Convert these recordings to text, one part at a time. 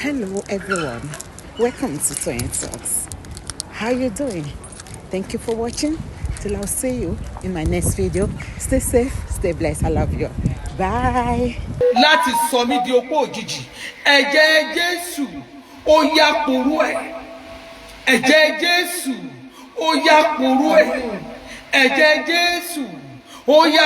Hello everyone, welcome to Toyeen Talks. How you doing? Thank you for watching. Till I'll see you in my next video. Stay safe, stay blessed. I love you. Bye. Láti sọ mí di opó òjijì, ẹ̀jẹ̀ Jésù, ó yá, porú ẹ̀. Ẹ̀jẹ̀ Jésù, ó yá, porú ẹ̀. Ẹ̀jẹ̀ Jésù, ó yá,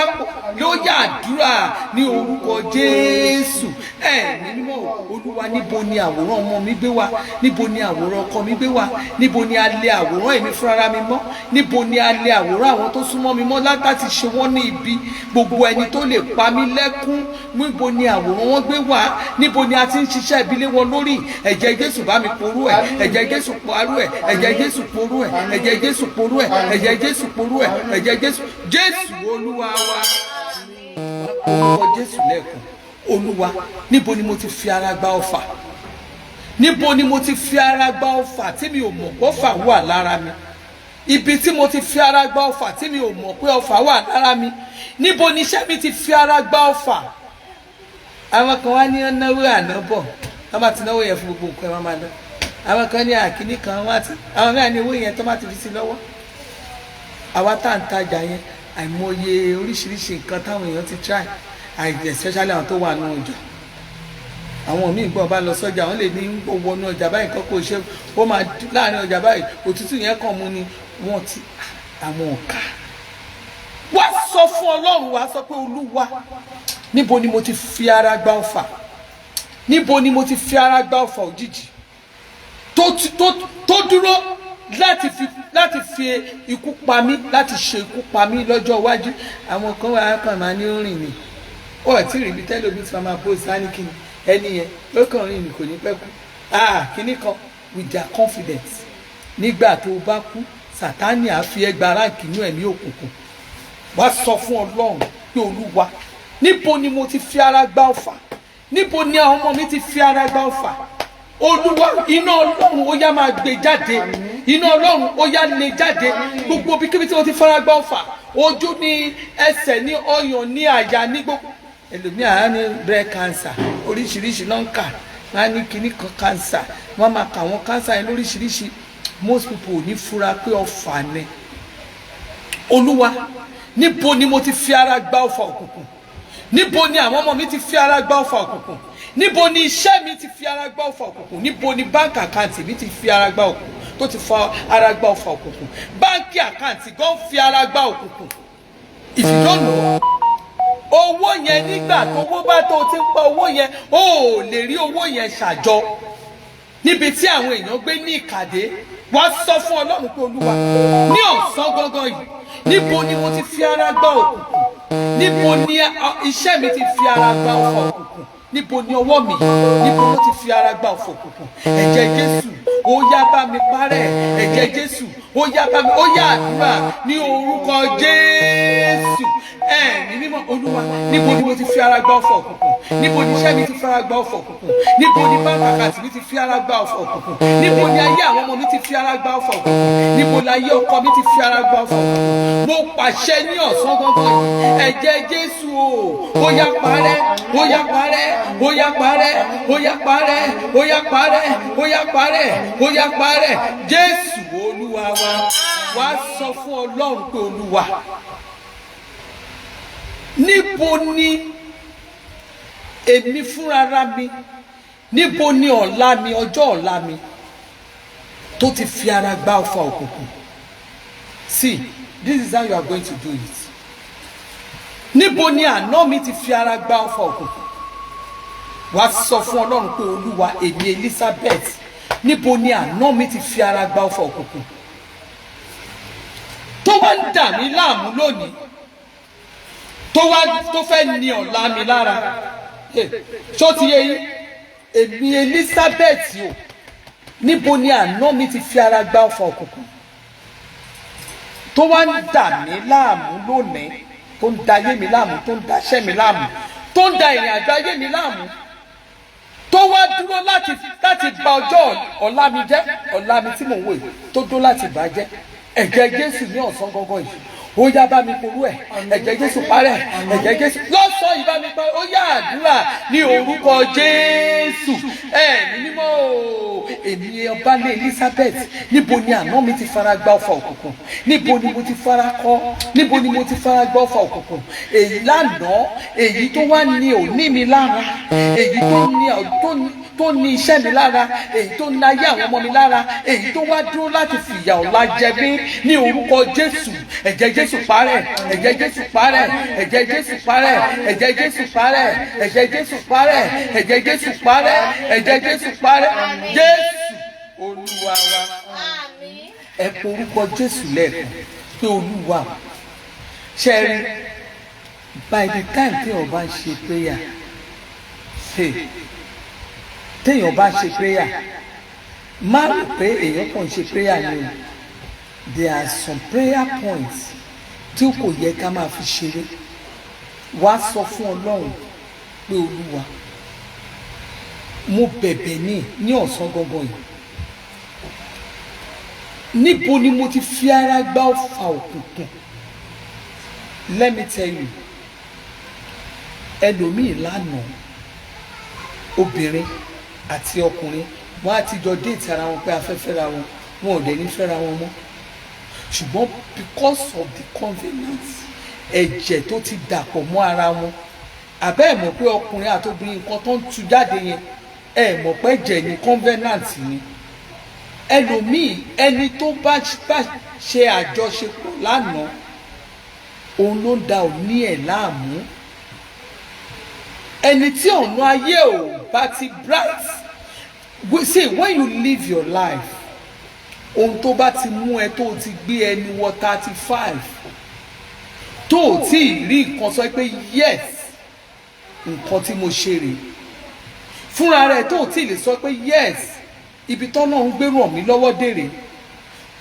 ló yá. Àdúrà ní orúkọ Jésù. Ẹ̀mí mímọ́, Olúwa, níbo ni àwòrán ọmọ mi gbé wá? Níbo ni àwòrán ọkọ mi gbé wá? Níbo ni a lè àwòrán èmi fúnra mi mọ́? Níbo ni a lè àwòrán àwọn tó súnmọ́ mi mọ́ láti ṣe wọ́n ní ibi? Gbogbo ẹni tó lè pa mí lẹ́kún, níbo ni àwòrán wọn gbé wá? Níbo ni a ti ń ṣiṣẹ́ ìbílẹ̀ wọn lórí? Ẹ̀jẹ̀ Jésù, bá mi porú ẹ̀. Ẹ̀jẹ̀ Jésù, porú ẹ̀. Ẹ̀jẹ̀ Jésù, porú ẹ̀. Ẹ̀jẹ̀ Jésù, porú ẹ̀. Ẹ̀jẹ̀ Jésù, porú ẹ̀. Ẹ̀jẹ̀ Jésù. Jésù Olúwa wa. Orúkọ Jésù lẹ́ẹ̀kan. Olúwa, níbo ni mo ti fi ara gba ọfà? Níbo ni mo ti fi ara gba ọfà tí mi ò mọ̀ pé ọfà wà lára mi? Ibi tí mo ti fi ara gba ọfà tí mi ò mọ̀ pé ọfà wà lára mi, níbo ni iṣẹ́ mi ti fi ara gba ọfà? Àwọn kan wá ní náwó àná bọ̀, wọ́n bá ti náwó yẹn fún gbogbo nǹkan ẹ̀, wọ́n máa lọ. Àwọn kan ní àkíní kan wọ́n ti, àwọn mìíràn ní owó yẹn tó bá ti fi sí lọ́wọ́. Àwa tá à ń tajà yẹn, àìmọye oríṣiríṣi nǹkan táwọn èèyàn ti try, especially àwọn tó wà nù ọjà. Àwọn míì gbọ́ bá lọ sọ́jà, wọ́n lè ní wọnú ọjà báyìí, nǹkan kò ṣe, ó máa láàrin ọjà báyìí, òtútù yẹn kàn mú ni wọ́n ti àwọn ọ̀ka. Wá sọ fún Ọlọ́run, wá sọ pé, "Olúwa, níbo ni mo ti fi ara gba ọfà? Níbo ni mo ti fi ara gba ọfà òjijì tó dúró láti fi ikú pa mí, láti ṣe ikú pa mí lọ́jọ́ iwájú?" Àwọn kan wà kàn máa ní rìn ní ó tí rí ibi tẹ́lẹ̀ omi tí wọ́n máa post á ní kíni ẹni yẹn ó kàn rìn ní, kò ní pẹ́ kú, ah, kíní kan, with their confidence. Nígbà tó o bá kú, Sátánì á fi ẹgbàá rank inú ẹ̀mí òkùnkùn. Wá sọ fún Ọlọ́run pé, "Olúwa, níbo ni mo ti fi ara gbá ọfà? Níbo ni àwọn ọmọ mi ti fi ara gbá ọfà? Olúwa, iná Ọlọ́run, ó yá, máa gbé jáde. Iná Ọlọ́run, ó yá, lé jáde. Gbogbo ibikíbi tí mo ti fara gbá ọfà, ojú ní, ẹsẹ̀ ní, ọyàn ní, àyà ní, gbogbo." Ẹlòmíà á ní breast cancer, oríṣiríṣi ló ń kà. Wọ́n á ní kinní kan cancer, wọ́n máa kà wọ́n cancer yẹn lóríṣiríṣi. Most people ò ní fura pé ọfà ni. Olúwa, níbo ni mo ti fi ara gbá ọfà òkùnkùn? Níbo ni àwọn ọmọ mi ti fi ara gbá ọfà òkùnkùn? Níbo ni iṣẹ́ mi ti fi ara gbá ọfà òkùnkùn? Níbo ni bank account mi ti fi ara gbá òkùnkùn, tó ti fa ara gbá ọfà òkùnkùn? Bank account gan fi ara gbá òkùnkùn. If you don't know, owó yẹn, nígbà tó owó bá tó ti ń pa owó yẹn, ó ò lè rí owó yẹn ṣàjọ níbi tí àwọn èèyàn gbé ní ìkàdé. Wá sọ fún Ọlọ́run pé, "Olúwa, ní ọ̀sán gangan yìí, níbo ni mo ti fi ara gbá òkùnkùn? Níbo ni iṣẹ́ mi ti fi ara gbá ọfà òkùnkùn? Níbo ni ọwọ́ mi, níbo ló ti fi ara gbá ọfà òkùnkùn? Ẹ̀jẹ̀ Jésù, ó yá, bá mi parẹ́. Ẹ̀jẹ̀ Jésù, ó yá, bá mi." Ó yá, àdúrà ní orúkọ Jésù. Ẹ̀mí mímọ́, Olúwa, níbo ni mo ti fi ara gbá ọfà òkùnkùn? Níbo ni iṣẹ́ mi ti fi ara gbá ọfà òkùnkùn? Níbo ni bank account mi ti fi ara gbá ọfà òkùnkùn? Níbo ni ayé àwọn ọmọ mi ti fi ara gbá ọfà òkùnkùn? Níbo ni ayé ọkọ mi ti fi ara gbá ọfà òkùnkùn? Mo pàṣẹ ní ọ̀sán gangan yìí, ẹ̀jẹ̀ Jésù o, ó yá, parẹ́. Ó yá, parẹ́. Ó yá, parẹ́. Ó yá, parẹ́. Ó yá, parẹ́. Ó yá, parẹ́. Ó yá, parẹ́. Jésù Olúwa wa. Wá sọ fún Ọlọ́run pé, "Olúwa, níbo ni èmi fúnra mi, níbo ni ọ̀la mi, ọjọ́ ọ̀la mi tó ti fi ara gbá ọfà òkùnkùn?" See, this is how you are going to do it. Níbo ni àná mi ti fi ara gbá ọfà òkùnkùn? Wàá sọ fún Ọlọ́run pé, "Olúwa, èmi Elizabeth, níbo ni àná mi ti fi ara gbá ọfà òkùnkùn tó wá ń dà mí láàmú lónìí, tó wá tó fẹ́ ní ọ̀la mi lára?" Ṣó ti yé yín? Èmi Elizabeth o, níbo ni àná mi ti fi ara gbá ọfà òkùnkùn tó wá ń dà mí láàmú lónìí, tó ń da ayé mi láàmú, tó ń da iṣẹ́ mi láàmú, tó ń da ìrìn àjò ayé mi láàmú, tó wá dúró láti bà ọjọ́ ọ̀la mi jẹ́, ọ̀la mi tí mò ń wò yìí, tó dúró láti bà á jẹ́? Ẹ̀jẹ̀ Jésù, ní ọ̀sán gangan yìí, ó yá, bá mi porú ẹ̀. Ẹ̀jẹ̀ Jésù, parẹ́. Ẹ̀jẹ̀ Jésù, lọ́sàn yìí, bá mi parẹ́. Ó yá, àdúrà ní orúkọ Jésù. Ẹ̀mí mímọ́. Ọbalẹ̀ Elizabeth, níbo ni àná mi ti fara gba ọfà òkùnkùn? Níbo ni mo ti fara kọ́? Níbo ni mo ti fara gba ọfà òkùnkùn? Èyí lánàá, èyí tó wá ní òní mi lára, èyí tó ní iṣẹ́ mi lára, èyí tó ní ayé àwọn ọmọ mi lára, èyí tó wá dúró láti fìyà ọ̀la jẹ mí, ní orúkọ Jésù, ẹ̀jẹ̀ Jésù parẹ́, ẹ̀jẹ̀ Jésù parẹ́, ẹ̀jẹ̀ Jésù parẹ́, ẹ̀jẹ̀ Jésù parẹ́, ẹ̀jẹ̀ Jésù parẹ́, ẹ̀jẹ̀ Jésù parẹ́, ẹ̀jẹ̀ Jésù parẹ́. Jésù Olúwa wa. Ẹ pe orúkọ Jésù lẹ́ẹ̀kan pé Olúwa ṣe rí. By the time téèyàn bá ń ṣe prayer, hey, téèyàn bá ṣe prayer, má rò pé èèyàn kàn ń ṣe prayer ni o. There are some prayer points tí kò yẹ ká máa fi ṣeré. Wá sọ fún Ọlọ́run pé, Olúwa, mo bẹ̀bẹ̀ ní ọ̀sán gangan yìí, níbo ni mo ti fi ara gbá ọfà òkùnkùn? Let me tell you, ẹlòmíì lánàá, obìnrin àti ọkùnrin, wọn á ti jọ date ara wọn pé a fẹ́ fẹ́ra wọn, wọn ò dẹ̀ ní fẹ́ra wọn mọ́. Ṣùgbọ́n because of the covenant, ẹ̀jẹ̀ tó ti dàpọ̀ mọ́ ara wọn, àbẹ́ ẹ̀ mọ̀ pé ọkùnrin àti obìnrin, nǹkan tó ń tu jáde yẹn, ẹ̀ mọ̀ pé ẹ̀jẹ̀ ni, covenant ni. Ẹlòmíì, ẹni tó bá ṣe àjọṣepọ̀ lánàá, òun ló ń da òní ẹ̀ láàmú. Ẹni tí ọ̀nà ayé ò bá ti bright. See, when you live your life, ohun tó bá ti mú ẹ tó ti gbé ẹni wọ 35, tó o tí ì rí nǹkan sọ pé, "Yes, nǹkan tí mo ṣe rèé," fúnra rẹ̀, tó o tí ì lè sọ pé, "Yes, ibi tọ́nà ń gbé ràn mí lọ́wọ́ dèrè,"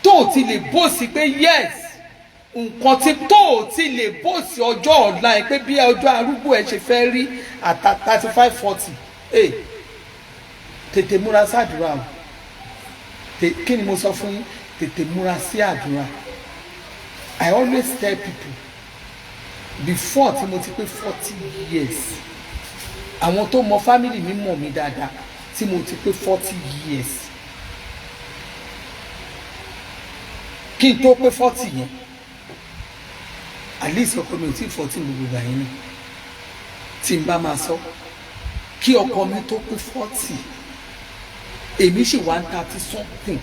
tó o ti lè boast pé, "Yes," nǹkan tí tó o ti lè boast ọjọ́ ọ̀la ẹ pé bí ọjọ́ arúgbó ẹ ṣe fẹ́ rí at 35, 40, tètè múra sádùúrà o. Kí ni mo sọ fún yín? Tètè múra sí àdúrà. I always tell people, before tí mo ti pé 40 years, àwọn tó mọ family mi mọ̀ mí dáadáa, tí mo ti pé 40 years, kí n tó pé 40 yẹn, at least ọkọ mi ò tí 40 gbogbo ìgbà yẹn ni. Tí n bá máa sọ, kí ọkọ mi tó pé 40, èmi sì wá ń thirty something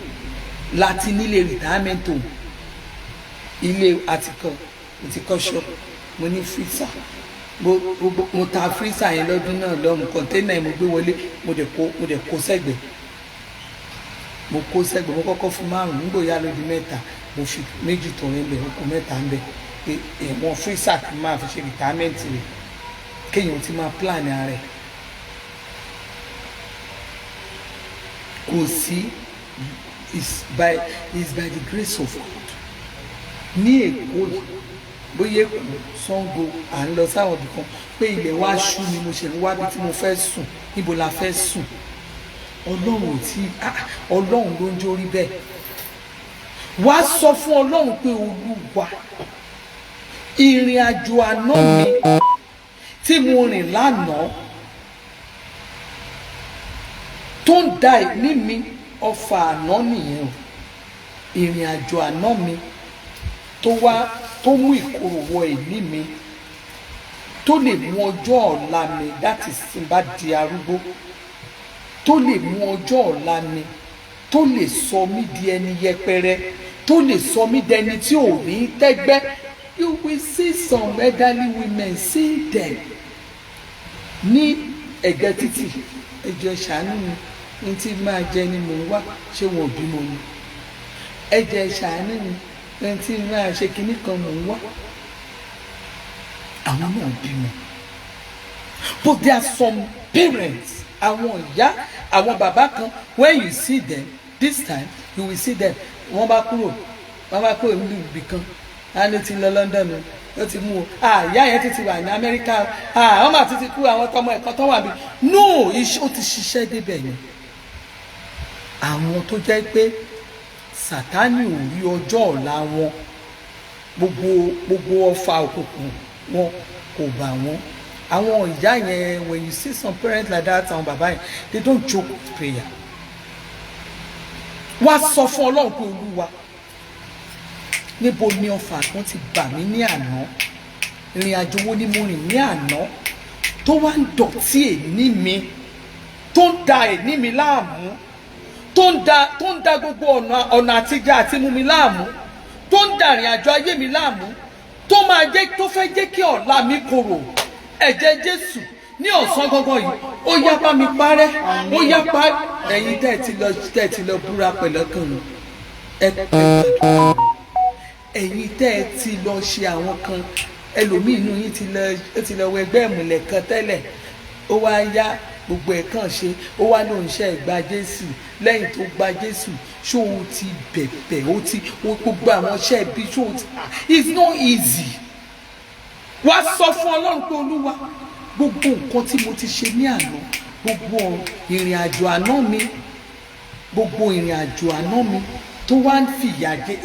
láti nílé retirement home, ilé àtìkọ, mo ti kọ́ shop, mo ní freezer. Mo ta freezer yẹn lọ́dún náà lọ́hùn. Container yẹn mo gbé wọlé, mo dẹ̀ kó sẹ́gbẹ̀ẹ́, mo kó sẹ́gbẹ̀ẹ́. Mo kọ́kọ́ fún márùn, nígbò yá lódi mẹ́ta, mo fi méjì tó ń bẹ̀, ó kù mẹ́ta ń bẹ̀, pé ẹ̀wọ̀n freezer kì í máa fi ṣe retirement rẹ̀, kéèyàn ti máa plan ara ẹ̀. Kò sí, is by the grace of God. Ní Èkó yìí, bóyá Èkó, Ṣàngó, à ń lọ sáwọn ibì kan pé ilẹ̀ wa ṣú ni, mo ṣe ń wá bí tí mo fẹ́ sùn, níbo la fẹ́ sùn? Ọlọ́run ò tí, Ọlọ́run ló ń jórí bẹ́ẹ̀. Wá sọ fún Ọlọ́run pé, Olúwa, ìrìn àjò àná mi tí mo rìn lánàá tó ń da ìní mi, ọfà àná nìyẹn o. Ìrìn àjò àná mi tó wá tó mú ìkorò wọ ìní mi, tó lè mú ọjọ́ ọ̀la mi, that is tí n bá di arúgbó, tó lè mú ọjọ́ ọ̀la mi, tó lè sọ mí di ẹni yẹpẹrẹ, tó lè sọ mí dẹni tí ò ní tẹ́gbẹ́. You will see some elderly women, see them ní ẹ̀gbẹ́ títì, "Ẹ jọ̀ọ́, ṣàánú mi, ní tí máa jẹ ni mò ń wá." Ṣé wọn ò bímọ ni? "Ẹ jọ̀ọ́, ṣàánú mi, ní tí máa ṣe kinní kan mò ń wá." Àwọn náà bímọ, but there are some parents, àwọn ìyá, àwọn bàbá kan, when you see them this time, you will see them, wọ́n bá kúrò nílùú ibì kan, á ní ti lọ London o, ó ti mú o, ìyá yẹn ti wà ní Amẹ́ríkà o, wọ́n máa ti kú, àwọn tọmọ ẹ̀kọ́ tó wà bí no, ó ti ṣiṣẹ́ débẹ̀ yẹn. Àwọn tó jẹ́ pé Sátánì ò rí ọjọ́ ọ̀la wọn, gbogbo ọfà òkùnkùn wọn kò bà wọ́n. Àwọn ìyá yẹn, when you see some parents like that, àwọn bàbá yẹn, they don't joke with prayer. Wá sọ fún Ọlọ́run pé, Olúwa, níbo ni ọfà kan ti bà mí ní àná? Ìrìn àjò wo ni mo rìn ní àná tó wá ń dọ̀tí èní mi, tó ń da èní mi láàmú, tó ń da gbogbo ọ̀nà àtijọ́ àti mú mi láàmú, tó ń da ìrìn àjò ayé mi láàmú, tó máa jẹ́ tó fẹ́ jẹ́ kí ọ̀la mi korò? Ẹ̀jẹ̀ Jésù, ní ọ̀sán gangan yìí, ó yá, bá mi parẹ́, ó yá, pa. Ẹ̀yin tẹ́ ẹ ti lọ búra pẹ̀lọ́kùnrin, ẹ gbàdúrà. Ẹ̀yin tẹ́ ẹ ti lọ ṣe àwọn kan, ẹlòmíì inú yín ti lọ, ó ti lọ wọ ẹgbẹ́ ìmùlẹ̀ kan tẹ́lẹ̀, ó wá yá, gbogbo ẹ̀ kàn ṣe, ó wá lóun ṣe gba Jésù. Lẹ́yìn tó gba Jésù, ṣó o ti bẹ̀bẹ̀? Ó ti ó gbogbo àwọn iṣẹ́ ibi, ṣó o ti? It's not easy. Wá sọ fún Ọlọ́run pé, Olúwa, gbogbo nǹkan tí mo ti ṣe ní àná, gbogbo ìrìn àjò àná mi, gbogbo ìrìn àjò àná mi tó wá ń fi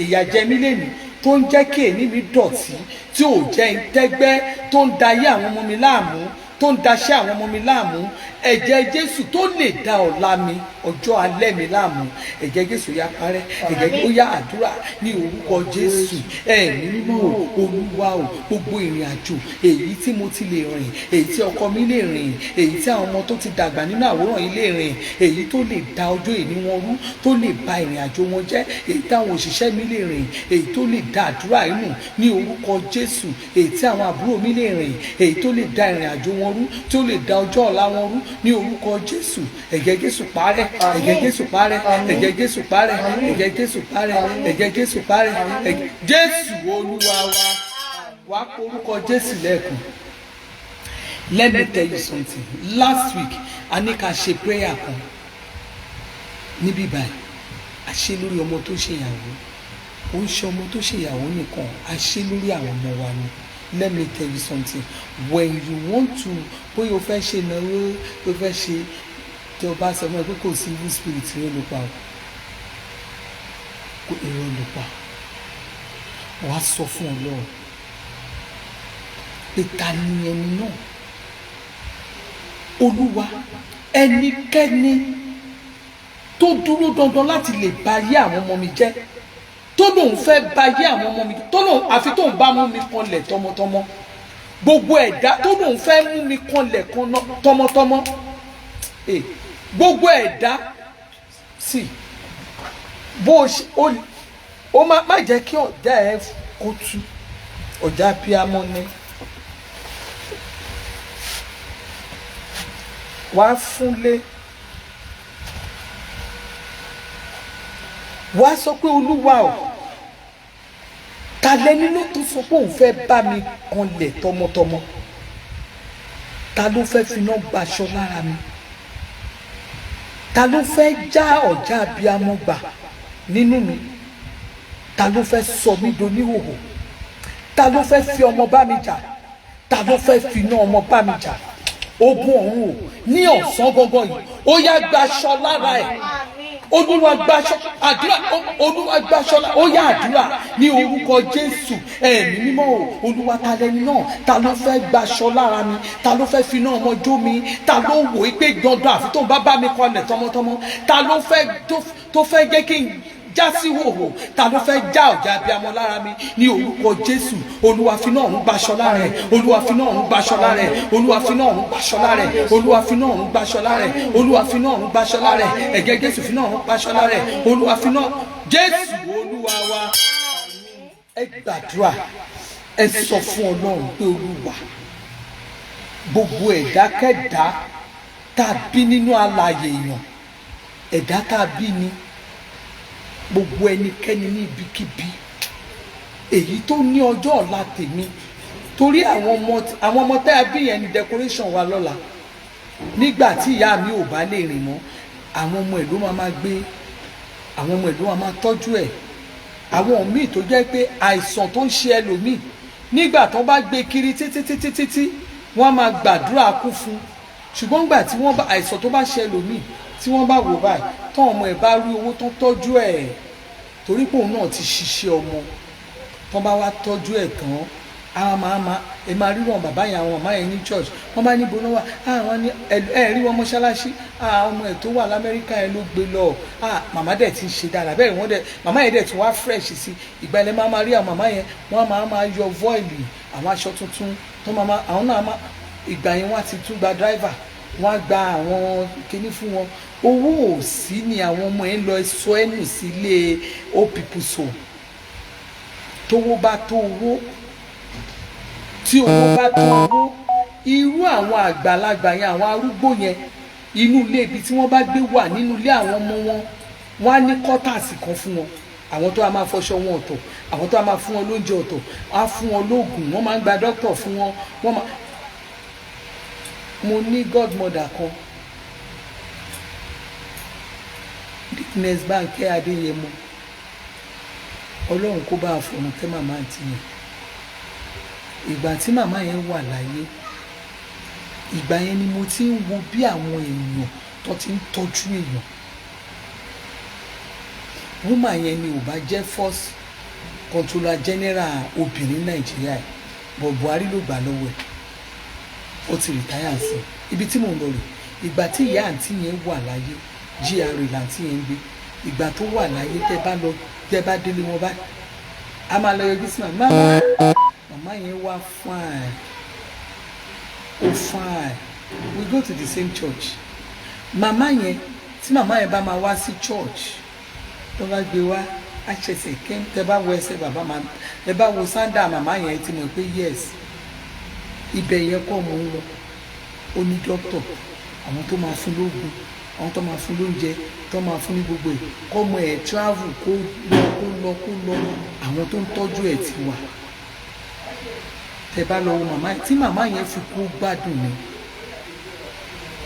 ìyà jẹ mí lẹ́nu, tó ń jẹ́ kí èní mi dọ̀tí, tí ò jẹ́ ń tẹ́gbẹ́, tó ń da ayé àwọn ọmọ mi láàmú, tó ń daṣẹ́ àwọn ọmọ mi láàmú, ẹ̀jẹ̀ Jésù, tó lè da ọ̀la mi, ọjọ́ alẹ́ mi láàmú, ẹ̀jẹ̀ Jésù, yá, parẹ́. Ẹ̀jẹ̀, ó yá, àdúrà ní orúkọ Jésù. Ẹ̀mí mímọ́ o, Olúwa o, gbogbo ìrìn àjò èyí tí mo ti lè rìn, èyí tí ọkọ mi lè rìn, èyí tí àwọn ọmọ tó ti dàgbà nínú àwòrán yìí lè rìn, èyí tó lè da ọjọ́ ìní wọn rú, tó lè ba ìrìn àjò wọn jẹ́, èyí táwọn òṣìṣẹ́ mi lè rìn, èyí tó lè da àdúrà inú, ní orúkọ Jésù, èyí tí àwọn àbúrò mi lè rìn, èyí tó lè da ìrìn àjò wọn rú, tó lè da ọjọ́ ọ̀la wọn rú, ní orúkọ Jésù, ẹ̀jẹ̀ Jésù, parẹ́. Ẹ̀jẹ̀ Jésù, parẹ́. Ẹ̀jẹ̀ Jésù, parẹ́. Ẹ̀jẹ̀ Jésù, parẹ́. Ẹ̀jẹ̀ Jésù, parẹ́. Ẹ̀jẹ̀ Jésù, Olúwa wa. Wàá kó orúkọ Jésù lẹ́ẹ̀kan. Let me tell you something. Last week, a ní ká ṣe prayer kan níbí báyìí. A ṣe lórí ọmọ tó ṣèyàwó. Ó ń ṣe ọmọ tó ṣèyàwó nìkan, a ṣe lórí àwọn ọmọ wa ni. Let me tell you something. When you want to, bóyá o fẹ́ ṣe ìnáwó, o fẹ́ ṣe, tí o bá sọ fún ẹ pé kò sí evil spirit, irọ́ ló pa o, kò, irọ́ ló pa. Wàá sọ fún Ọlọ́run pé, ta ni ẹni náà? Olúwa, ẹnikẹ́ni tó dúró dandan láti lè ba ayé àwọn ọmọ mi jẹ́, tó lóun fẹ́ ba ayé àwọn ọmọ mi, tó lóun àfi tóun bá mú mi kanlẹ̀ tọmọtọmọ, gbogbo ẹ̀dá tó lóun fẹ́ mú mi kanlẹ̀ tọmọtọmọ, gbogbo ẹ̀dá sì bó o ṣe ó má jẹ́ kí ọ̀já ẹ kó tú ọ̀já píámọ́ ní. Wàá fúnlé, wàá sọ pé, Olúwa o, ta lẹni ló tó sọ pé òun fẹ́ bá mi kanlẹ̀ tọmọtọmọ? Ta ló fẹ́ finá gbaṣọ lára mi? Ta ló fẹ́ já ọ̀já abiyamọ gbà nínú mi? Ta ló fẹ́ sọ mí doníhòhò? Ta ló fẹ́ fi ọmọ bá mi jà? Ta ló fẹ́ finá ọmọ bá mi jà? Ogun ọ̀run o, ní ọ̀sán gangan yìí, ó yá, gbaṣọ lára ẹ̀. Olúwa, gbaṣọ. Àdúrà. Olúwa, gbaṣọ lára. Ó yá, àdúrà ní orúkọ Jésù. Ẹ̀mí mímọ́ o, Olúwa, ta lẹni náà? Ta ló fẹ́ gbaṣọ lára mi? Ta ló fẹ́ finá ọmọ jó mi? Ta ló wò ó pé dandan àfi tó ń bá bá mi kọlẹ̀ tọmọtọmọ? Ta ló fẹ́ tó fẹ́ jẹ́ kí n já sí hòhò? Ta ló fẹ́ já ọ̀já abiyamọ lára mi? Ní orúkọ Jésù, Olúwa, finá ọ̀run gbaṣọ lára ẹ̀. Olúwa, finá ọ̀run gbaṣọ lára ẹ̀. Olúwa, finá ọ̀run gbaṣọ lára ẹ̀. Olúwa, finá ọ̀run gbaṣọ lára ẹ̀. Olúwa, finá ọ̀run gbaṣọ lára ẹ̀. Ẹ̀jẹ̀ Jésù, finá ọ̀run gbaṣọ lára ẹ̀. Olúwa, finá. Jésù, Olúwa wa. Ẹ gbàdúrà, ẹ sọ fún Ọlọ́run pé, Olúwa, gbogbo ẹ̀dákẹ́dá tá a bí nínú alààyè èèyàn, ẹ̀dá tá a bí ni, gbogbo ẹnikẹ́ni ní ibikíbi èyí tó ní ọjọ́ ọ̀la tèmi, torí àwọn ọmọ tẹ́ a bí yẹn ní decoration wa lọ́la. Nígbà tí ìyá mi ò bá lè rìn mọ́, àwọn ọmọ ẹ̀ ló máa gbé, àwọn ọmọ ẹ̀ ló máa tọ́jú ẹ̀. Àwọn míì tó jẹ́ pé àìsàn tó ń ṣe ẹlòmíì, nígbà tó bá gbé kiri títí títí títí, wọ́n á máa gbàdúrà kú fún, ṣùgbọ́n nígbà tí wọ́n bá àìsàn tó bá ṣe ẹlòmíì, tí wọ́n bá wò báyìí, tán ọmọ ẹ̀ bá rí owó tán tọ́jú ẹ̀, torí pé òun náà ti ṣiṣẹ́ ọmọ, tán bá wá tọ́jú ẹ̀ tán. Àwọn máa ẹ máa rí wọn, bàbá yẹn, àwọn màmá yẹn ní church. Wọ́n bá níbo náà wà, àwọn ní ẹ rí wọn mọ́ṣáláṣí. Àwọn ọmọ ẹ̀ tó wà l'Amẹ́ríkà yẹn ló gbé lọ. Màmá dẹ̀ ti ń ṣe dára bẹ́ẹ̀. Wọ́n dẹ̀, màmá yẹn dẹ̀ tún wá fresh sí. Ìgbà ilẹ̀ máa rí àwọn màmá yẹn, wọ́n máa yọ voile, àwọn aṣọ tuntun tó máa, àwọn náà máa, ìgbà yẹn wọ́n á ti tún gba driver, wọ́n á gba àwọn kinní fún wọn. Owó ò sí ni àwọn ọmọ yẹn lọ sọ ẹnu sílé old people's home. Tówó bá tó owó, tí owó bá tó owó, irú àwọn àgbàlagbà yẹn, àwọn arúgbó yẹn, inú ilé ibi tí wọ́n bá gbé wà nínú ilé àwọn ọmọ wọn, wọ́n á ní quarters kan fún wọn. Àwọn tó a máa fọṣọ wọn ọ̀tọ̀, àwọn tó a máa fún wọn lóúnjẹ ọ̀tọ̀, á fún wọn lóògùn, wọ́n máa ń gba dókítà fún wọn. Wọ́n máa, mo ní godmother kan, Dickness Bánkẹ́ Adéyẹmọ, Ọlọ́run kó bá a fọ̀run kẹ́ màmá àǹtí yẹn. Ìgbà tí màmá yẹn wà láyé, ìgbà yẹn ni mo ti ń wo bí àwọn èèyàn tó ti ń tọ́jú èèyàn. Woman yẹn ni ò bá jẹ́ first Controller General obìnrin Nàìjíríà, but Buhari ló gbà lọ́wọ́ ẹ̀, ó ti retire sí. Ibi tí mò ń lọ rè, ìgbà tí ìyá àǹtí yẹn wà láyé, GRA làǹtí yẹn ń gbé. Ìgbà tó wà láyé, tẹ́ bá lọ, tẹ́ bá délé wọn báyìí, a máa lọ yọjú sí màmá. Màmá yẹn wá fine, ó fine. We go to the same church. Màmá yẹn, tí màmá yẹn bá máa wá sí church, tó bá gbé wá, á ṣẹ̀ṣẹ̀ kẹ́. Tẹ́ bá wo ẹsẹ̀ bàbá máa, tẹ́ bá wo sandal màmá yẹn, ti mọ̀ pé yes, ibẹ̀ yẹn kọ́ mò ń lọ. Ó ní dókítà, àwọn tó máa fún lóògùn, àwọn tó máa fún lóúnjẹ, tó máa fún ní gbogbo ẹ̀. Kọ́mọ ẹ̀ travel, kó lọ, kó lọ, kó lọ, àwọn tó ń tọ́jú ẹ̀ ti wà. Tẹ́ bá lọ wo màmá tí màmá yẹn fi kú, gbádùn ni.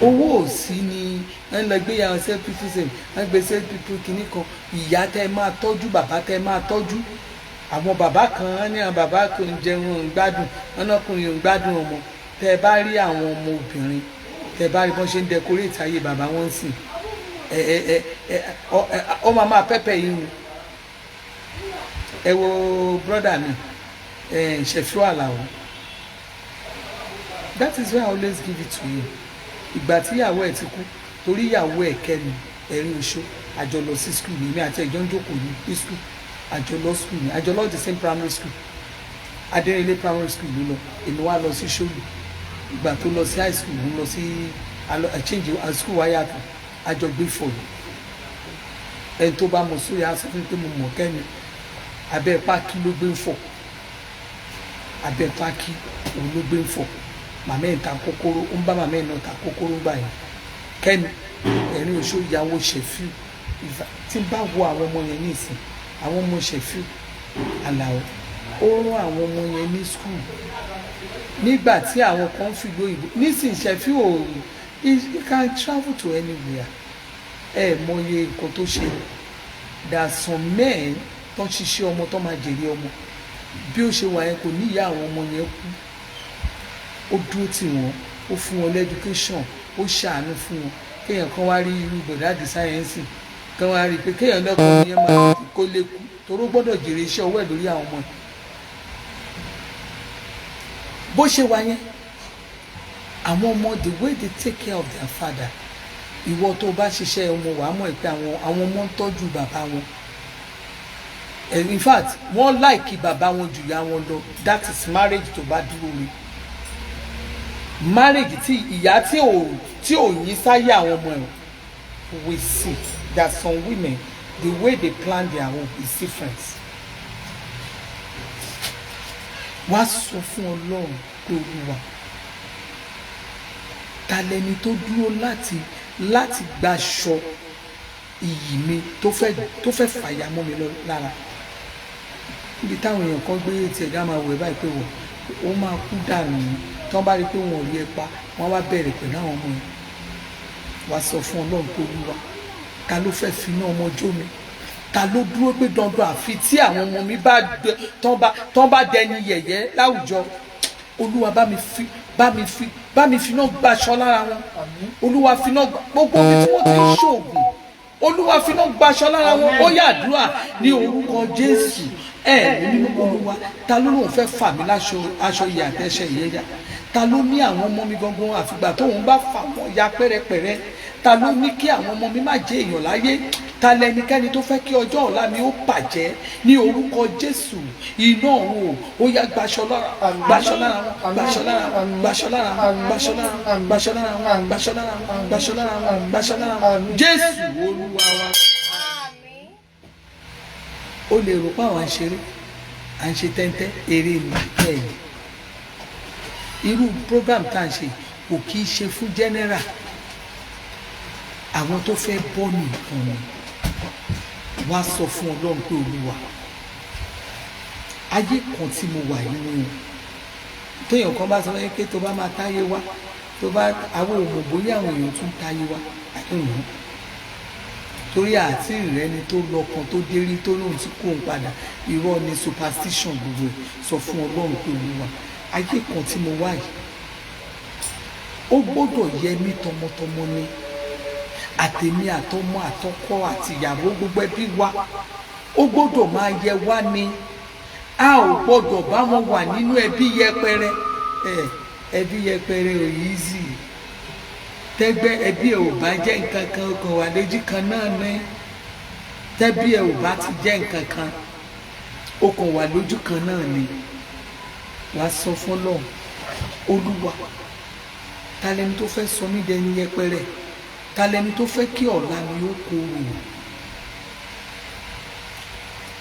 Owó ò sí ni ẹ ń lọ gbé yàrá self people same, ẹ ń gbé self people kìíní kan. Ìyá tẹ́ máa tọ́jú, bàbá tẹ́ máa tọ́jú, àwọn bàbá kan ní, àwọn bàbá kan ń jẹun, ń gbádùn ọ̀nàkùnrin, ń gbádùn ọmọ. Tẹ́ bá rí àwọn ọmọ obìnrin, tẹ́ bá rí bọ́n ṣe ń decorate ayé bàbá wọn sìn, ẹ ẹ ẹ ẹ ọ máa pẹ́pẹ́ yín ni. Ẹ wo brother mi, ẹ Ṣẹ̀fíù Àlàó. That is why I always give it to you. Ìgbà tí ìyàwó ẹ̀ ti kú, torí ìyàwó ẹ̀ kẹ́mi ẹ̀rín oṣó, àjọ lọ sí school ní, èmi àti ẹ̀jọ́ ń jókòó ní school, àjọ lọ school ní, àjọ lọ the same primary school, Adérẹ̀lé Primary School ló lọ, èmi wá lọ sí Ṣóòlù. Ìgbà tó lọ sí high school, ń lọ sí change school wa yàtọ̀, àjọ gbé fọ̀lù. Ẹni tó bá mọ̀ sórí á sọ fún mi pé mo mọ̀ kẹ́mi. Abẹ́ pákí ló gbé ń fọ̀, abẹ́ pákí òun ló gbé ń fọ̀. Màmá ẹ̀ ń ta kókóró, ó ń bá màmá ẹ̀ náà ta kókóró gbà yẹn. Kẹ́mi ẹ̀rín oṣó, ìyàwó Ṣẹ̀fíù. Tí n bá wo àwọn ọmọ yẹn ní ìsìn, àwọn ọmọ Ṣẹ̀fíù Àlàó, ó rán àwọn ọmọ yẹn ní school nígbà tí àwọn kan ń fìlú òyìnbó nísìnyí. Ṣẹ̀fíù ò, he can travel to anywhere. Ẹ mọye nǹkan tó ṣe. There are some men tó ń ṣiṣẹ́ ọmọ, tó máa jèrè ọmọ. Bí ó ṣe wà yẹn, kò ní ìyá, àwọn ọmọ yẹn kú, ó dúró tì wọ́n, ó fún wọn l'education, ó ṣàánú fún wọn. Kéèyàn kan wá rí irú bọ̀dá àdìsá yẹn sìn, kan wá rí i pé kéèyàn náà kọ́ ni yẹn máa kó lè kú, toró gbọ́dọ̀ jèrè iṣẹ́ ọwọ́ ẹ̀ lórí àwọn ọmọ ẹ̀. Bó ṣe wà yẹn, àwọn ọmọ, the way they take care of their father, ìwọ tó bá ṣiṣẹ́ ọmọ, wàá mọ̀ pé àwọn ọmọ ń tọ́jú bàbá wọn. In fact, wọ́n like bàbá wọn jù ya wọn lọ. That is marriage tó bá dúró re, marriage tí ìyá tí ò yín sáyé àwọn ọmọ ẹ̀. We see that some women, the way they plan their home is different. Wá sọ fún Ọlọ́run pé, Olúwa, ta lẹni tó dúró láti gbaṣọ iyì mi, tó fẹ́ fàyà mọ́ mi lára? Níbi táwọn èèyàn kan gbé tiẹ̀ dá máa wẹ̀ báyìí pé wọ̀ ó máa kú dànù ni. Tí wọ́n bá rí i pé wọn ò rí ẹ pa, wọ́n wá bẹ̀rẹ̀ pẹ̀lú àwọn ọmọ yẹn. Wá sọ fún Ọlọ́run pé, Olúwa, ta ló fẹ́ fi iná ọmọ jó mi? Ta ló dúró pé dandan àfi tí àwọn ọmọ mi bá tán bá dẹni yẹ̀yẹ́ láwùjọ? Olúwa, bá mi fi iná gbaṣọ lára wọn. Olúwa, fi iná gbogbo ibi tí wọ́n ti ń ṣoògùn, Olúwa, fi iná gbaṣọ lára wọn. Ó yá, àdúrà ní orúkọ Jésù. Ẹ ní mímú. Olúwa, ta ló lóun fẹ́ fà mí láṣọ aṣọ ìyà àtẹ̀ṣẹ̀ yẹn ya? Ta ló ní àwọn ọmọ mi gangan, àfìgbà tóun bá fà wọ́n ya pẹ́rẹpẹ̀rẹ? Ta ló ní kí àwọn ọmọ mi má jẹ́ èèyàn láyé? Ta lẹnikẹ́ni tó fẹ́ kí ọjọ́ ọ̀la mi ó bàjẹ́? Ní orúkọ Jésù, iná ọ̀run o, ó yá, gbaṣọ lára, gbaṣọ lára wọn, gbaṣọ lára wọn, gbaṣọ lára wọn, gbaṣọ lára wọn, gbaṣọ lára wọn, gbaṣọ lára wọn, gbaṣọ lára wọn, gbaṣọ lára wọn. Jésù Olúwa wa. Ó lè rò pé àwọn àṣeré à ń ṣe tẹ́ńtẹ́, eré ni. Bẹ́ẹ̀ ni, irú program tá à ń ṣe kò kì í ṣe fún general. Àwọn tó fẹ́ bọ́ nìkan ni. Wá sọ fún Ọlọ́run pé, Olúwa, ayé kan tí mo wà yìí ni o. Téèyàn kan bá sọ pé tó bá máa táyé wá, tó bá àwọn òmò, bóyá àwọn èèyàn tún táyé wá, I don't know, torí àti ìrẹ́ni tó lọ́kàn tó dérí tó lóun tí kò ń padà. Irọ́ ni, superstition gbogbo ẹ̀. Sọ fún Ọlọ́run pé, Olúwa, ayé kan tí mo wá yìí, ó gbọ́dọ̀ yẹ mí tọmọtọmọ ni, àtèmi àtọmọ àtọkọ àti ìyàwó, gbogbo ẹbí wa, ó gbọ́dọ̀ máa yẹ wá ni. A ò gbọ́dọ̀ bá wọn wà nínú ẹbí yẹpẹrẹ. Ẹ ẹbí yẹpẹrẹ ò easy. Tẹgbẹ́ ẹbí ẹ ò bá jẹ́ nǹkan kan, ọkàn wà lójú kan náà ní. Tẹ́bí ẹ ò bá ti jẹ́ nǹkan kan, ọkàn wà lójú kan náà ni. Wàá sọ fún Ọlọ́run, Olúwa, ta lẹni tó fẹ́ sọ mí dẹni yẹpẹrẹ? Ta lẹni tó fẹ́ kí ọ̀la mi ó korò?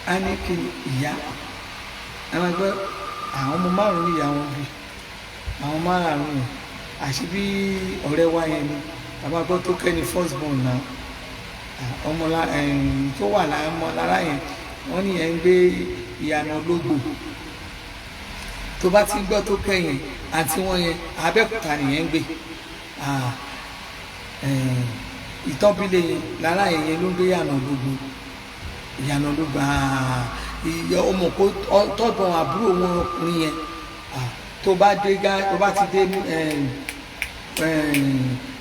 A ní kí ìyá àwọn ẹgbẹ́ àwọn ọmọ márùn-ún ní ìyá wọn bí àwọn márùn-ún yẹn, àṣì bí ọ̀rẹ́ wa yẹn ni bàbá gbọ́ tó kẹ́ ni first born náà. Ọmọ tó wà lára yẹn, wọ́n ní yẹn ń gbé ìyànà ológbò. Tó bá ti gbọ́ tó kẹ́yìn àti wọ́n yẹn, Abẹ́òkúta nìyẹn ń gbé. Ìtọ́bílẹ̀ yẹn lára yẹn ló ń gbé ìyànà ológbò, ìyànà ológbò. Ọmọ kó tọ́gbọ̀n àbúrò wọn ọkùnrin yẹn, tó bá dé gá, tó bá ti dé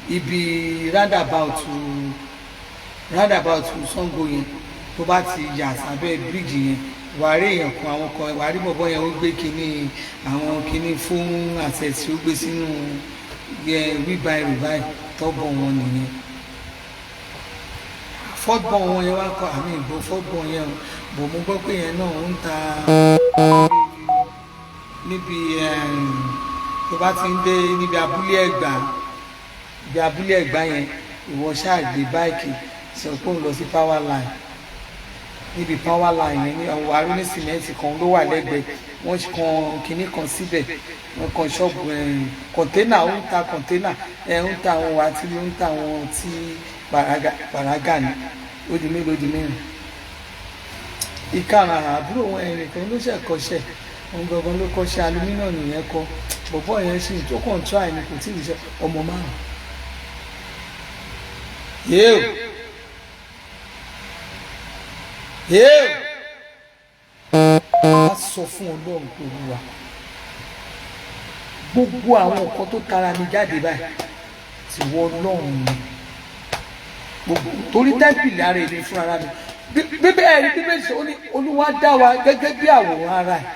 ibi roundabout Ṣàngó yẹn, tó bá ti yà sábẹ́ bíríìjì yẹn, wàá rí èèyàn kan, àwọn kan, wàá rí bọ̀bọ̀ yẹn, ó gbé kinní, àwọn kinní fún àṣẹ̀tì, ó gbé sínú wheelbarrow báyìí. Tọ́bọ̀ wọn nìyẹn. Fọ́gbọ̀n wọn yẹn wá kọ àmì ìbò fọ́gbọ̀n yẹn o. Bò mo gbọ́ pé yẹn náà ń ta níbi tó bá ti ń dé níbi Abúlé Ẹ̀gbá, ibi Abúlé Ẹ̀gbá yẹn, ìwọ ṣáà gbé bike, sọ pé òun lọ sí Power Line. Níbi Power Line yẹn, ní àwọn arú ní sìmẹ́ǹtì kan ló wà lẹ́gbẹ̀ẹ́, wọ́n kan kinní kan síbẹ̀, wọ́n kan ṣọ́ọ̀bù container. Ó ń ta container ẹ̀, ń ta àwọn àti ó ń ta àwọn tí paraga ni. Ó di mélòó? Ó di mẹ́rin. Ìkarùn, àbúrò wọn ẹnìkan ló ṣe kọ́ṣẹ́, òun gangan ló kọ́ṣẹ́ aluminium yẹn kọ́. Bọ̀bọ́ yẹn sì tó kàn try ni, kò tí ì ríṣẹ́. Ọmọ márùn. Yéò yéò, wá sọ fún Ọlọ́run pé, Olúwa, gbogbo àwọn nǹkan tó tara mi jáde báyìí, ti wọ Ọlọ́run ni gbogbo, torí tẹ́ḿpìlì ara èmi fún ara mi. Bíbẹ́ ẹ̀rí Bíbélì sọ, ó ní Olúwa dá wa gẹ́gẹ́ bí àwòrán ara ẹ̀.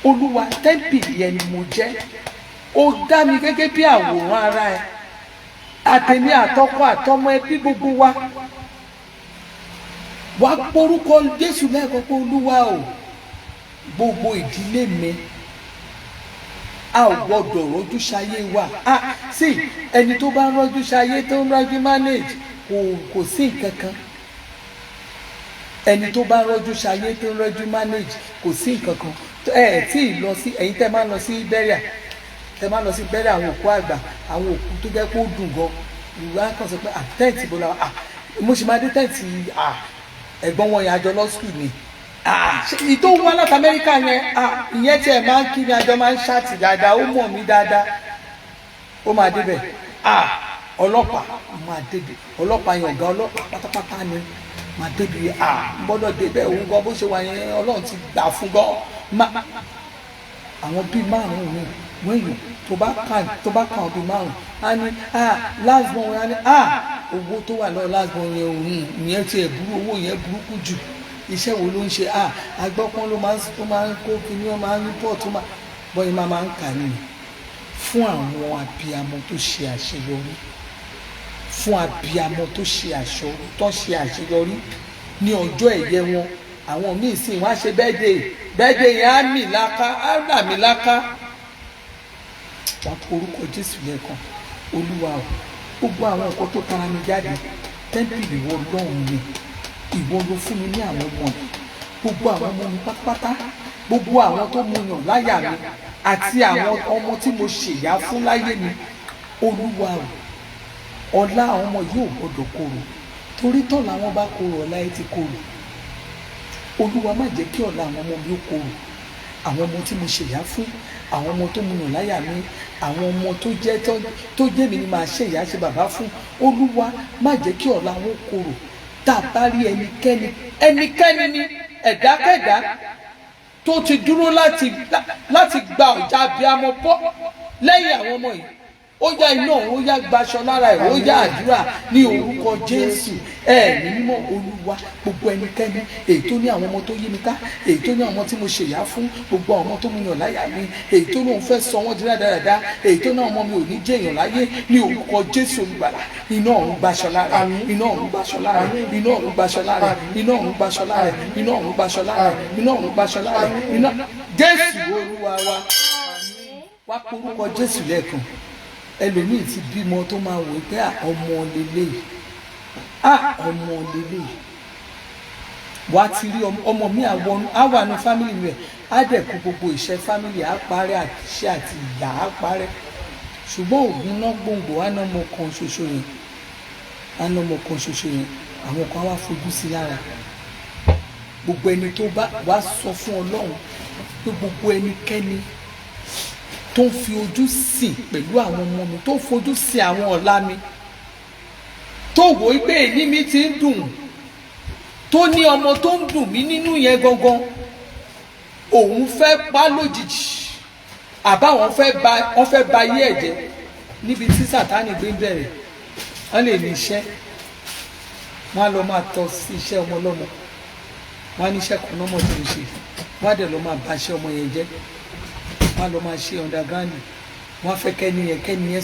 Olúwa, tẹ́ḿpìlì ẹni mo jẹ́, ó dá mi gẹ́gẹ́ bí àwòrán ara ẹ̀. Àtẹ̀mí àtọkọ àtọmọ ẹbí gbogbo wa, wàá porúkọ Jésù lẹ́ẹ̀kan pé, Olúwa o, gbogbo ìdílé mi, a ò gbọdọ̀ rọ́jú ṣayé wa. Ah, sí ẹni tó bá ń rọ́jú ṣayé, tó ń rọ́jú manage, kò sí nǹkan kan. Ẹni tó bá ń rọ́jú ṣayé, tó ń rọ́jú manage, kò sí nǹkan kan. Ẹ ẹ tí ì lọ sí, ẹ̀yin tẹ́ máa ń lọ sí burial, tẹ́ máa ń lọ sí burial, àwọn òkú àgbà, àwọn òkú tó jẹ́ pé ó dùn gan, ìwé á kàn sọ pé, ah, tent bó la, ah, mo sì máa dé tent. Ah, ẹ̀gbọ́n wọn yẹn, àjọ lọ school ni. Ah, ìtò wọn láti Amẹ́ríkà yẹn, ah, ìyẹn tiẹ̀ máa ń kí mi, àjọ máa ń chat dáadáa, ó mọ̀ mí dáadáa. Ó máa débẹ̀. Ah, ọlọ́pàá máa débẹ̀. Ọlọ́pàá yẹn, ọ̀gá ọlọ́pàá pátápátá ni. Máa débi. Ah, n gbọ́dọ̀ débẹ̀. Òun gan, bó ṣe wà yẹn, Ọlọ́run ti gbà fún gan. Má àwọn bíi márùn-ún mi wẹ́yìn, tó bá kà bíi márùn-ún, á ní, ah, last born. Á ní, ah, owó tó wà lọ́wọ́ last born yẹn, òun ìyẹn tiẹ̀ burú, owó yẹn burúkú jù. Iṣẹ́ wo ló ń ṣe? À agbọ́pọ́n ló máa ń kó kíní, ó máa ń pọ̀ tó máa bọ́yìn máa ń kà nìyẹn. Fún àwọn abiyamọ tó ṣe àṣeyọrí, fún abiyamọ tó ṣe àṣeyọrí ní ọjọ́ ẹ̀yẹ wọn, àwọn míì sì wọ́n á ṣe bẹ́ẹ̀dẹ̀ yẹn á mì láká, á rà mí láká. Wọ́n á orúkọ Jésù lẹ́ẹ̀kan. Olúwa o, gbogbo àwọn nǹkan tó tara mi jáde, tẹ́ḿpìlì ìwọ Ọlọ́run mi, ìwọ ló fún mi ní àwọn ọmọ mi, gbogbo àwọn ọmọ mi pátápátá, gbogbo àwọn tó mú yàn láyà mi àti àwọn ọmọ tí mo ṣèyá fún láyé mi. Olúwa o, ọlá àwọn ọmọ yóò gbọdọ̀ korò, torí tọ́ làwọn bá korò, ọlá ẹ ti korò. Olúwa, má jẹ́ kí ọlá àwọn ọmọ mi ó korò. Àwọn ọmọ tí mo ṣèyá fún, àwọn ọmọ tó mú yàn láyà mi, àwọn ọmọ tó jẹ́ mi ni màá ṣèyá ṣe bàbá fún. Olúwa, má jẹ́ kí ọlá wọn korò. Tá a bá rí ẹnikẹ́ni ní ẹ̀dákẹ́dá tó ti dúró láti gba ọ̀já abiyamọ bọ́ lẹ́yìn àwọn ọmọ yìí, ó yá iná òun, ó yá gbaṣọ lára ẹ̀, ó yá àdúrà ní orúkọ Jésù. Ẹ̀mí mímọ́ Olúwa, gbogbo ẹnikẹ́ni èyí tó ní àwọn ọmọ tó yí mi ká, èyí tó ní àwọn ọmọ tí mo ṣèyá fún, gbogbo àwọn ọmọ tó mú yàn láyà mi, èyí tó lóun fẹ́ sọ wọ́n di rádaràda, èyí tó ní àwọn ọmọ mi ò ní jẹ́ èèyàn láyé, ní orúkọ Jésù Olùgbàlà, iná ọ̀run gbaṣọ lára ẹ̀, iná ọ̀run gbaṣọ lára ẹ̀, iná ọ̀run gbaṣọ lára ẹ̀, iná ọ̀run gbaṣọ lára ẹ̀, iná ọ̀run gbaṣọ lára ẹ̀, iná ọ̀run gbaṣọ lára ẹ̀, iná Jésù Olúwa wa. Wá porúkọ Jésù lẹ́ẹ̀kan. Ẹlòmíì ti bímọ tó máa wò pé ọmọ lélẹ́yìí, ọmọ lélẹ́yìí. Wà á ti rí ọmọ mi àwọn àánú fámìlì rẹ̀, á dẹ̀ kó gbogbo ìṣẹ́ fámìlì á parẹ́, àtiṣẹ́ àti ìyà á parẹ́. Ṣùgbọ́n ògùn náà gbòǹgbò á ná ọmọ kan ṣoṣo yẹn, á ná ọmọ kan ṣoṣo yẹn, àwọn kan wá fojú sí lára. Gbogbo ẹni tó bá wá sọ fún Ọlọ́run pé gbogbo ẹnikẹ́ni tó ń fi ojú sìn pẹ̀lú àwọn ọmọ mi, tó ń fojú sìn àwọn ọ̀la mi, tó wò ó pé èyí mi ti ń dùn, tó ní ọmọ tó ń dùn mí nínú yẹn gangan, òun fẹ́ pa lójijì, àbáwọn fẹ́ ba ayé ẹ̀ jẹ́. Níbi tí Sátánì gbé bẹ̀rẹ̀, wọ́n lè ní iṣẹ́, wọ́n á lọ máa tọ́ sí iṣẹ́ ọmọ ọlọ́mọ, wọ́n á ní iṣẹ́ kan lọ́mọ tó ń ṣe, wọ́n á dẹ̀ lọ máa ba iṣẹ́ ọmọ yẹn jẹ́, wọ́n lọ máa ṣe underground. Wọ́n fẹ́ kẹ́ni yẹn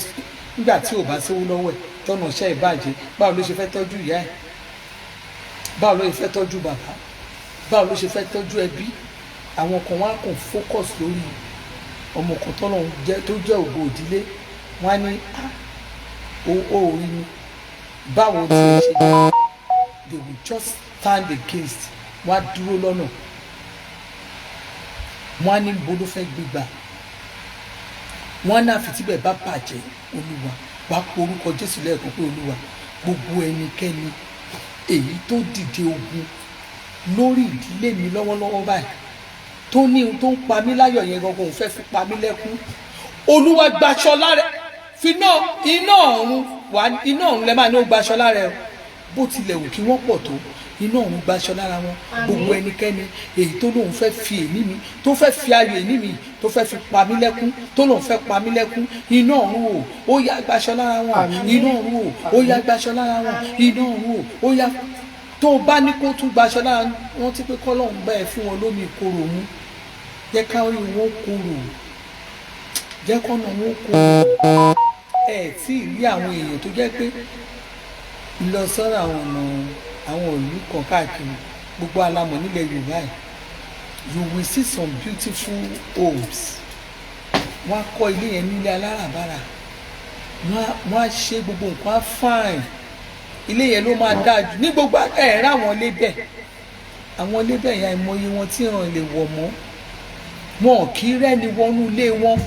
nígbà tí ò bá sówó lọ́wọ́ ẹ̀, tọ́nà iṣẹ́ ìbàjẹ́, báwo ló ṣe fẹ́ tọ́jú ìyá ẹ̀, báwo ló ṣe fẹ́ tọ́jú bàbá, báwo ló ṣe fẹ́ tọ́jú ẹbí. Àwọn kan wọ́n á kàn focus lórí ọmọ kan tọ́nà tó jẹ́ ògo ìdílé, wọ́n á ní ó rí ni báwo ti ṣe jẹ́. They will just stand against. Wọ́n á dúró lọ́nà, wọ́n á ní bó ló fẹ́ gbégbá, wọ́n á náà fi tíbẹ̀ bá bàjẹ́. Olúwa, wàá porúkọ Jésù lẹ́ẹ̀kan pé Olúwa, gbogbo ẹnikẹ́ni èyí tó dìde ogun lórí ìdílé mi lọ́wọ́lọ́wọ́ báyìí, tó ní ohun tó ń pa mí láyọ̀ yẹn gangan òun fẹ́ fi pa mí lẹ́kún, Olúwa gbaṣọ lára fi iná ọ̀run wà, iná ọ̀run lẹ́ máa ní ó gbaṣọ lára ẹ, bó tilẹ̀ wù kí wọ́n pọ̀ tó, iná ọ̀run gbaṣọ lára wọn. Gbogbo ẹnikẹ́ni èyí tó lóun fẹ́ fi èní mi, tó fẹ́ fi ayọ̀ èní mi, tó fẹ́ fi pa mí lẹ́kún, tó lóun fẹ́ pa mí lẹ́kún, iná ọ̀run o, ó yá gbaṣọ lára wọn. Iná ọ̀run o, ó yá gbaṣọ lára wọn. Iná ọ̀run o, ó yá. Tó o bá ní kó tún gbaṣọ lára wọn, ti pé kọ́lọ́hún bá ẹ fún wọn lómi ìkorò mú, jẹ́ kárí wọn korò, jẹ́ kọ́nà wọn korò. Ẹ tí ì rí àwọn èèyàn tó jẹ́ pé lọ sọ́rọ̀ àwọn ọ̀nà àwọn ìlú kan káàkiri gbogbo alamọ̀ nílẹ̀ Yorùbá yìí, you will see some beautiful homes. Wọ́n á kọ́ ilé yẹn nílé aláràbarà, wọ́n á ṣe gbogbo nǹkan á fine, ilé yẹn ló máa dáa jù ní gbogbo ẹ̀ rà àwọn ilé bẹ́ẹ̀. Àwọn ilé bẹ́ẹ̀ yẹn àìmọye wọn tí wọn lè wọ̀ mọ́, wọn kì í rẹ́ni wọnú ilé wọn,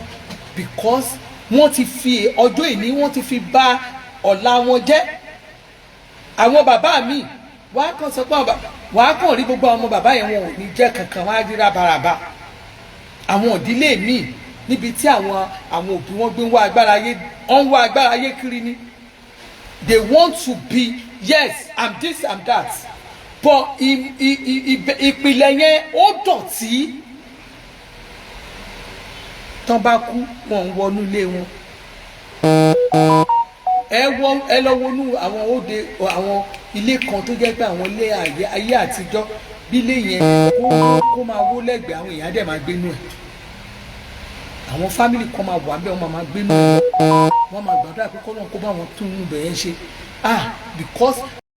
because wọ́n ti fi ọjọ́ ìní, wọ́n ti fi bà ọ̀la wọn jẹ́. Àwọn bàbá mi wàá kàn sọ pé wàá kàn rí gbogbo àwọn ọmọ bàbá yẹn, wọn ò ní jẹ́ kankan, wọ́n á rí rábaràba. Àwọn ìdílé míì níbi tí àwọn òbí wọn gbé ń wá agbára ayé, wọ́n ń wá agbára ayé kiri ni. They want to be, yes, I'm this, I'm that, but ìpìlẹ̀ yẹn ó dọ̀tí. Tán bá kú, wọn ń wọnú ilé wọn. Ẹ lọ wọnú àwọn òde àwọn Ilé kan tó jẹ́ pé àwọn ilé ayé àtijọ́, bí ilé yẹn kó máa wó lẹ́gbẹ̀ẹ́, àwọn èèyàn á dẹ̀ máa gbénú ẹ̀. Àwọn family kan máa wà bẹ́ẹ̀, wọ́n máa gbénú ẹ̀, wọ́n máa gbàdúrà pé kọ́lọ́n kó bá wọn tún un bẹ̀yẹn ṣe. Ah, because